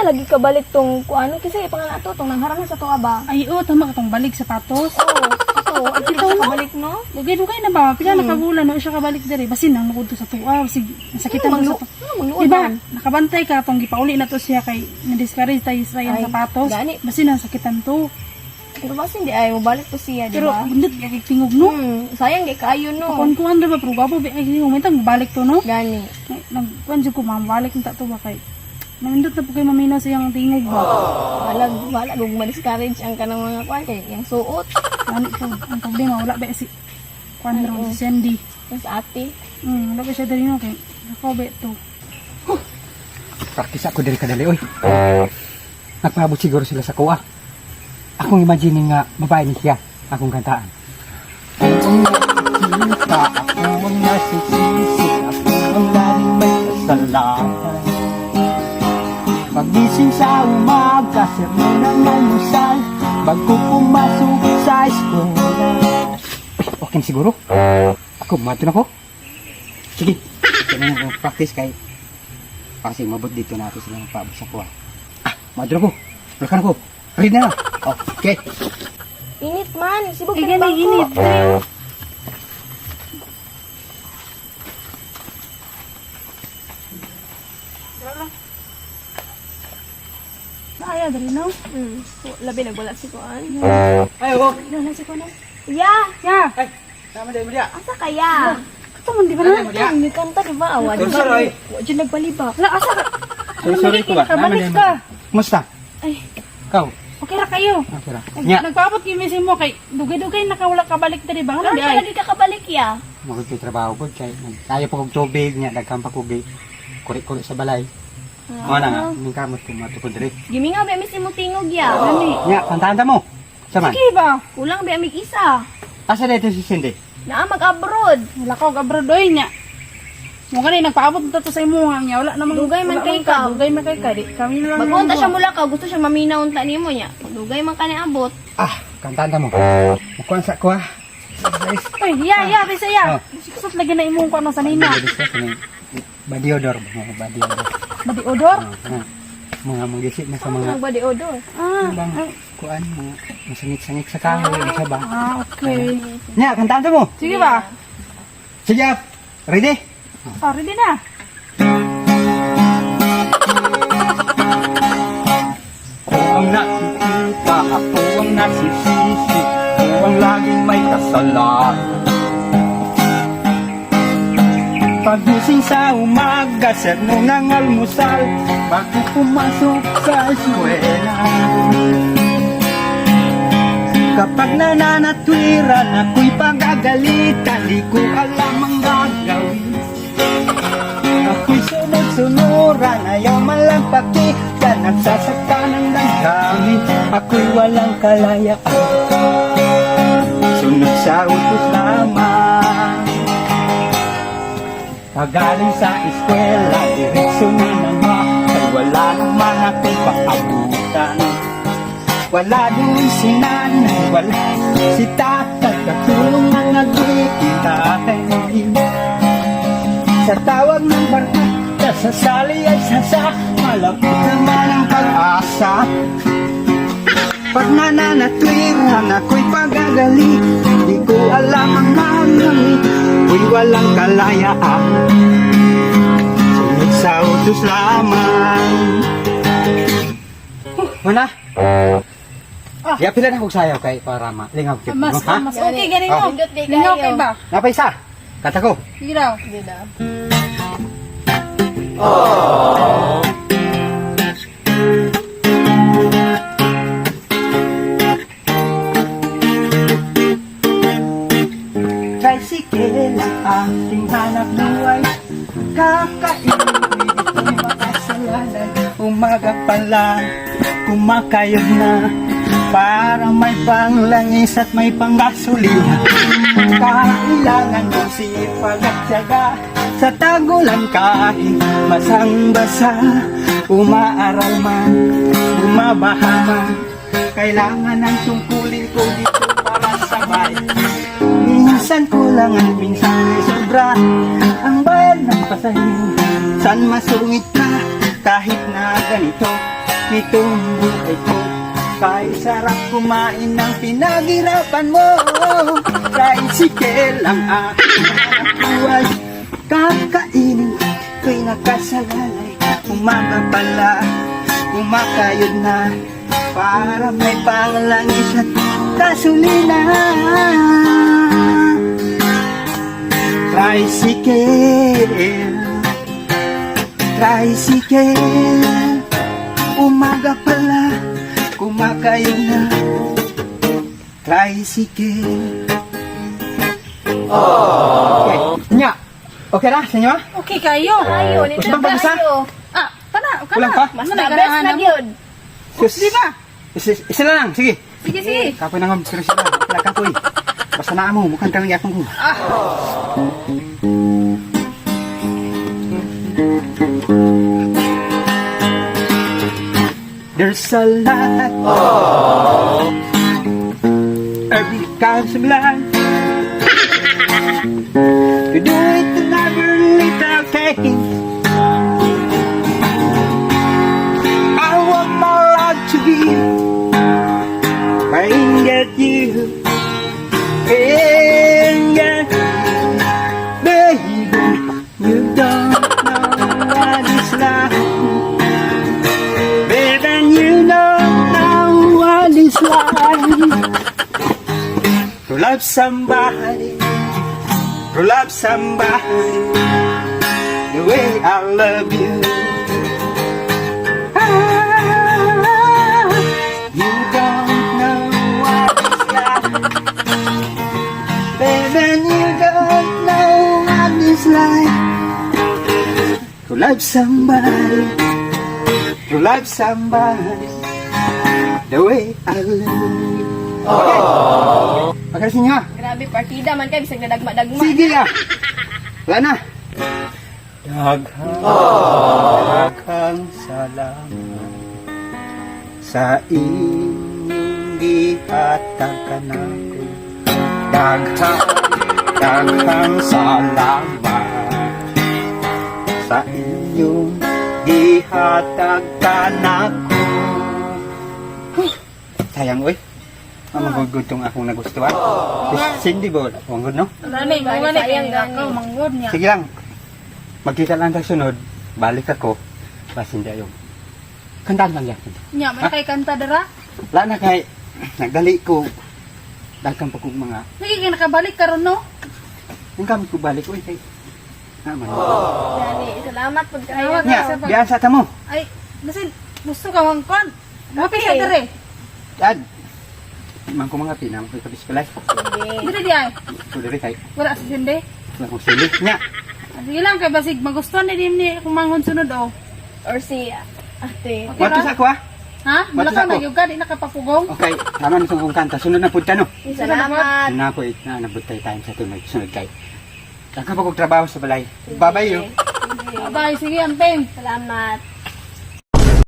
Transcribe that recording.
lagi kabalik tong kuano kasi pangalan ato tong nangharang na sa tuwa ba. Ay, oh, tama ka tong balig sapatos. Oo, ato, ang Ito, siya kabalik, no? Dugay-dugay na ba? Pila nakabulan no siya kabalik diri. Basin nang nukod to sa tuwa, sig nasakitan Ano to sa tuwa. Ano magluod Diba? man? Nakabantay ka tong gipauli na to siya kay na-discourage tayo sa iyang Ay, sapatos. gani. Basin nang sakitan to. Pero basin di ay mobalik to siya, di Pero ba? bundot kay tingog, no. Sayang kay kaayo, no. Kuan kuan ra ba, pero gwapo ba ay tingog mitang balik to, no. Gani. Nagkuan jud ko mabalik ta to ba kay namindot na po kay mamina sa iyang tingog ba. Wala wala gug ma-discourage ang kanang mga kuan kay yang suot. Ano po ang problema, wala ba si kuan ron si Sandy. Tas ate. Wala ba siya diri, no, kay ako ba to. Practice ako diri kadali oy. Nagpaabot siguro sila sa kuha. Akong imagine nga babae ni siya akong kantaan. Ako ang nakikita, ako ang nasisisi, ako ang laging may kasalanan. Pagising sa umaga, sermon ng almusal, bago pumasok sa eskwela. Uy, okay na siguro. Ako, mato na ko. Sige, kaya na akong practice kay kasi mabot dito na ako sila magpaabot sa kuha. Ah, madro ko. Bulakan ko. Ready na. Okay. Init man, sibog Ay, kay gani bangko. init. Diri. Naaya diri, no? Labi nagwala si kuan. Ay, oh. Wala si kuan, no? Ya, Ya, Ay, tama din mo diya. asa kaya? kato man di ba na? Ang kanta di ba? Awa, di ba? Sorry. Wa jud nagbalibak. Wala asa ka. Sorry, sorry ko ba? Kabalik ka. Kumusta? Ay, Ikaw? okay ra kayo. Okay ra. Nya, Nagpaabot kay mi mo kay dugay-dugay nakawala kabalik diri ba? Ano Karon di ka ay? lagi ka kabalik ya. magod kay trabaho ko kay kaya pa kog tubig nya daghan pa kog kuri-kuri sa balay. Mo na nga, ning kamot ko matukod diri. Gimingaw ba mi si mo tingog ya. Gani. Nya, kantahan ta mo. Saman. Sige ba? Kulang ba mig isa? Asa dito si Cindy? Naa mag-abroad. Wala ko abroad oy nya. Mo gani nagpaabot na to sa imo nga nya wala namang Dugay man wala kay ka. ka. Dugay man kay ka. Di kami na lang. Bago unta siya mula ka, gusto siya maminaw unta nimo nya. Dugay man ka ni abot. Ah, kantahan ta mo. Mukuan sa ko ah. Oy, ya ya bisa ya. Oh. Kusot lagi na imong kuno sa nina. Body odor, mga body odor. Badi odor. Ah, mga manggisip na sa mga Mga body odor. Ah. bang kuan mga masangit-sangit sa kahoy sa ba. Ah, okay. Nya, kantahan ta mo. Sige ba? Sige, ah. Ready? Ah, ready na. Ako ang nakikita, ako ang nasisisi, ako ang laging may kasalanan. Pagising sa umaga, sermon ng almusal, bago pumasok sa eskwela. Kapag nananatwiran, ako'y pagagalitan, di ko alam ang gagawin. Ako'y sunod-sunuran, ayaw man lang pakita, nagsasakta ng damdamin, ako'y walang kalayaan. Sunod sa utos lamang. Pagaling sa eskwela, diretso na naman, ay wala naman akong paabutan. Wala doon si nanay, wala si tatay, katulong ang nag-iintay. Sa tawag ng barkada, sasali ay sasa, malapit naman ang pag-asa. Pag nananatwiran, ako'y pagagali, di ko alam ang gagawin, ako'y walang kalayaan. Sunod sa utos lamang. Mana? Ah. Ya, pila na kong sayaw kay para malingaw ko. Mas Ha? mas okay gani, Oh. no. Pindot kay Lingaw kayo. kay ba? Napay isa. Kata ko. Sige daw. Sige daw. Tricycle ang aking hanap buhay. Kakainin ito'y makasalanan. Umaga pa lang, kumakayod na, para may panglangis at may panggasolina. Kailangan ng sipag at tiyaga sa tagulan kahit basang-basa. Umaaral man, bumabaha man, kailangan ng tungkulin ko dito para sa bayan. Minsan kulang at minsan ay sobra ang bayad ng pasahero. San masungit ka kahit na ganito. Nitong buhay ko. Kay sarap kumain ng pinaghirapan mo. Tricycle ang aking hanap buhay. Kakainin ko'y nakasalalay. Umaga pala, kumakayod na para may panglangis at gasolina. Tricycle, tricycle. Umaga pala, kumakayo na. Tricycle. Okay. Nya, okay na sa inyo, ah? Okay kayo. Ayo, nindot Gusto pa isa? kayo. Ah, kana, kana. Kulang pa? Mas Ano the na, best ganahan na mo? gyud. Sus. Di ba? Isa na lang, sige. Sige, sige. Kapoy na nga, pero sila. Wala kapoy. Basta na mo, mukhang kami akong ko. Ah. There's a lot, every kind of life to do it never little taking. I want my life to be I get you and get baby. You don't know what it's like. Baby, you know now what it's like to love somebody, to love somebody the way I love you. Ah, you don't know what it's like. Baby, you don't know what it's like to love somebody, to love somebody the way I love you. Okay. Okay sa inyo, ah. Grabe, partida man kay bisag nadagma-dagma. Sige ah. Wala na. Daghang, daghang salamat sa inyong gihatag kanako. Daghang, daghang salamat sa inyong gihatag kanako. Huh, sayang oy. Ang magugod tong akong nagustuhan. Si Cindy ba? Manggod, no? Gani, mo gani Sayang, kay gani. ako manggod niya. Sige lang. Magkita lang tayo sunod. Balik ako. Basin tayo. Kantaan lang yan. Nya, may kay kanta dara. Wala na kay nagdali ko. Dagkan pa kong mga. Lagi kay nakabalik karon no. Ang kami ko balik. Uy, kay. Naman. Gani, salamat pud kayo. Salamat. Nya, diyan sa tamo. Ay, basin gusto ka mang kwan. Happy sa Okay. dere. Dad. Man ko mga pinam ko kapis palay. Sige. Dere di ay. So diri kay. Wala sa sinde. Wala kong sili. Nya. Ah, sige lang kay basig magustuhan ni din ni kung manghon sunod oh. Or si ate. Okay Wato ra? sa ako ah. Ha? Wato Wala sa ka ako. na gyud ka di nakapapugong. Okay, tama na itong akong kanta. Sunod na punta no. Salamat. Na ako na nabutay tayo sa tunod. Sunod kay. Dagkan pa kong trabaho sa balay. Bye-bye yo. Sige. Bye, sige amping. Salamat.